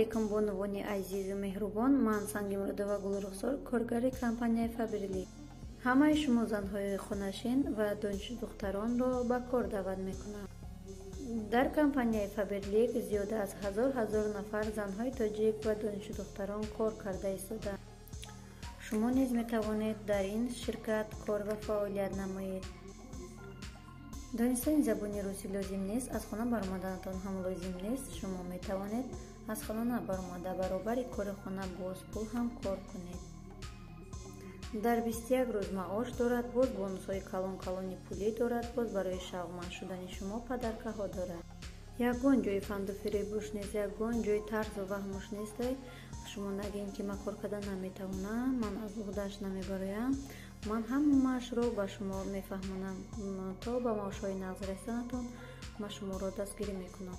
Алейкум, бонувони азизу меҳрубон! Ман Сангимуродова Гулрухсор, коргари компанияи Фаберлик. Ҳамаи шумо занҳои хонашин ва донишдухтаронро ба кор даъват мекунам. Дар компанияи Фаберлик зиёда аз 1000 нафар занҳои тоҷик ва донишдухтарон кор карда истодаанд. Шумо низ метавонед дар ин ширкат кор ва фаъолият намоед. Донистани забони русӣ лозим нест, аз хона баромаданатон ҳам лозим нест. Шумо метавонед аз хона набаромада, баробари кори хона боз пул ҳам кор кунед. Дар 21 рӯз маош дорад, боз бонусҳои калон калони пулӣ дорад, боз барои шавқманд шудани шумо подаркаҳо дорад. Ягон ҷои фанду фиребуш нест, ягон ҷои тарзу ваҳмуш нестай. Шумо нагӯед, ки ман кор карда наметавонам, ман аз уҳдааш намебароям. Ман ҳамаашро ба шумо мефаҳмонам. То ба маошҳои нағз расиданатон ман шуморо дастгирӣ мекунам.